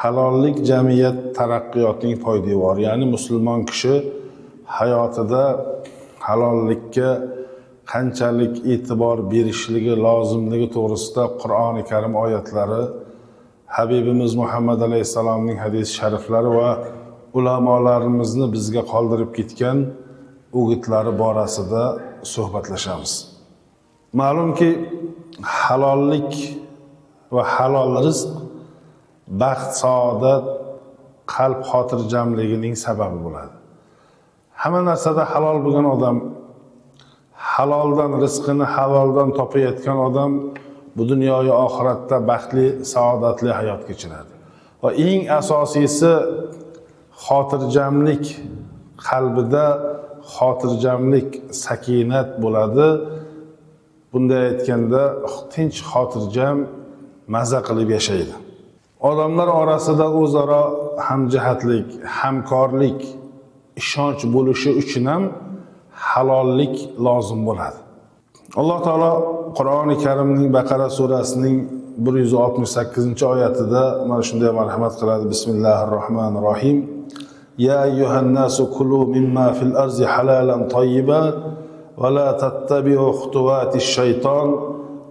Halollik jamiyat taraqqiyotining poydevori, ya'ni musulmon kishi hayotida halollikka qanchalik e'tibor berishligi lozimligi to'g'risida Qur'oni Karim oyatlari, Habibimiz Muhammad alayhissalomning hadis shariflari va ulamolarimizni bizga qoldirib ketgan o'gitlari borasida suhbatlashamiz. Ma'lumki, halollik va halol rizq baxt, saodat, qalb xotirjamligining sababi bo'ladi. Hamma narsada halol bo'lgan odam, haloldan rizqini haloldan topayotgan odam bu dunyoyu oxiratda baxtli, saodatli hayot kechiradi. Va eng asosiysi xotirjamlik, qalbida xotirjamlik, sakinat bo'ladi. Bunday aytganda tinch, xotirjam, maza qilib yashaydi. Odamlar orasida o'zaro hamjihatlik, hamkorlik, ishonch bo'lishi uchun ham halollik lozim bo'ladi. Alloh taolo Qur'oni Karimning Baqara surasining 168-oyatida mana shunday marhamat qiladi. Bismillahirrohmanirrohim. Ya ayyuhan nasu kulu mimma fil arzi halalan tayyiba va la tattabi'u khutuwatish shayton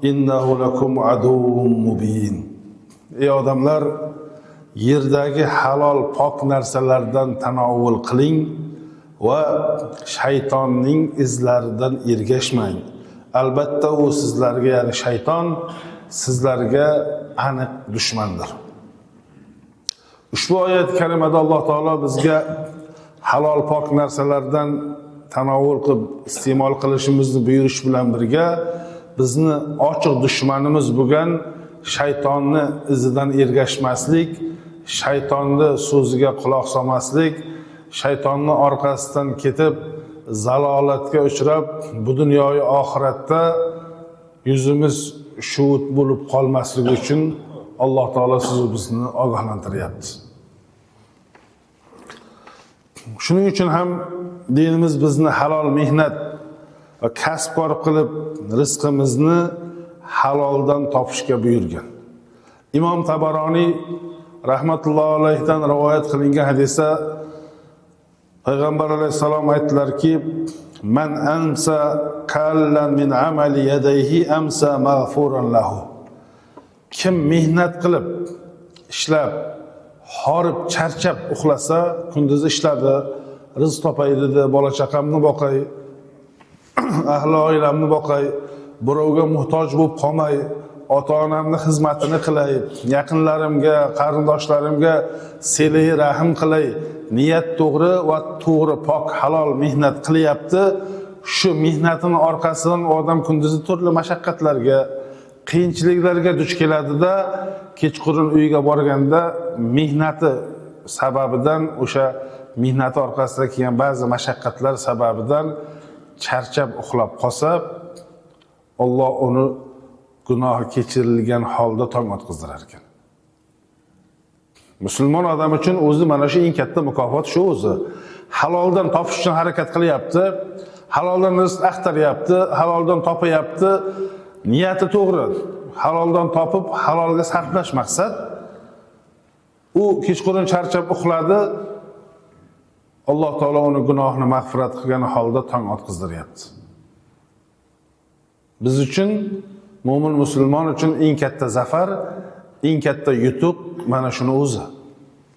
innahu lakum aduwwun mubin. Ey odamlar, yerdagi halol pok narsalardan tanovul qiling va shaytonning izlaridan ergashmang. Albatta u sizlarga, ya'ni shayton sizlarga aniq dushmandir. Ushbu oyat karimada Alloh taolo bizga halol pok narsalardan tanovul qilib iste'mol qilishimizni buyurish bilan birga bizni ochiq dushmanimiz bo'lgan shaytonni izidan ergashmaslik, shaytonni so'ziga quloq solmaslik, shaytonni orqasidan ketib zalolatga uchrab bu dunyoyu oxiratda yuzimiz shuvut bo'lib qolmasligi uchun Alloh taolo sizu bizni ogohlantiryapti. Shuning uchun ham dinimiz bizni halol mehnat va kasbkor qilib rizqimizni haloldan topishga buyurgan. Imom Tabaroniy rahmatullohi alayhidan rivoyat qilingan hadisda Payg'ambar alayhissalom aytdilarki: "Man amsa kallan min amali yadayhi amsa mag'furan lahu." Kim mehnat qilib, ishlab, horib, charchab uxlasa, kunduz ishladi, rizq topay dedi, bola chaqamni boqay, ahli oilamni boqay, birovga muhtoj bo'lib qolmay, ota-onamni xizmatini qilay, yaqinlarimga, qarindoshlarimga silai rahm qilay, niyat to'g'ri va to'g'ri pok halol mehnat qilyapti. Shu mehnatini orqasidan odam kunduzi turli mashaqqatlarga, qiyinchiliklarga duch keladida, kechqurun uyga borganda mehnati sababidan, o'sha mehnati orqasida kelgan ba'zi mashaqqatlar sababidan charchab uxlab qolsa, Alloh uni gunohi kechirilgan holda tong otqizdirar ekan. Musulmon odam uchun o'zi mana shu eng katta mukofot shu o'zi. Haloldan topish uchun harakat qilyapti, haloldan rizq axtaryapti, haloldan topayapti, niyati to'g'ri. Haloldan topib, halolga sarflash maqsad. U kechqurun charchab uxladi, Alloh taolo uni gunohini mag'firat qilgan holda tong otqizdiryapti. Biz uchun, mo'min musulmon uchun eng katta zafar, eng katta yutuq mana shuni o'zi.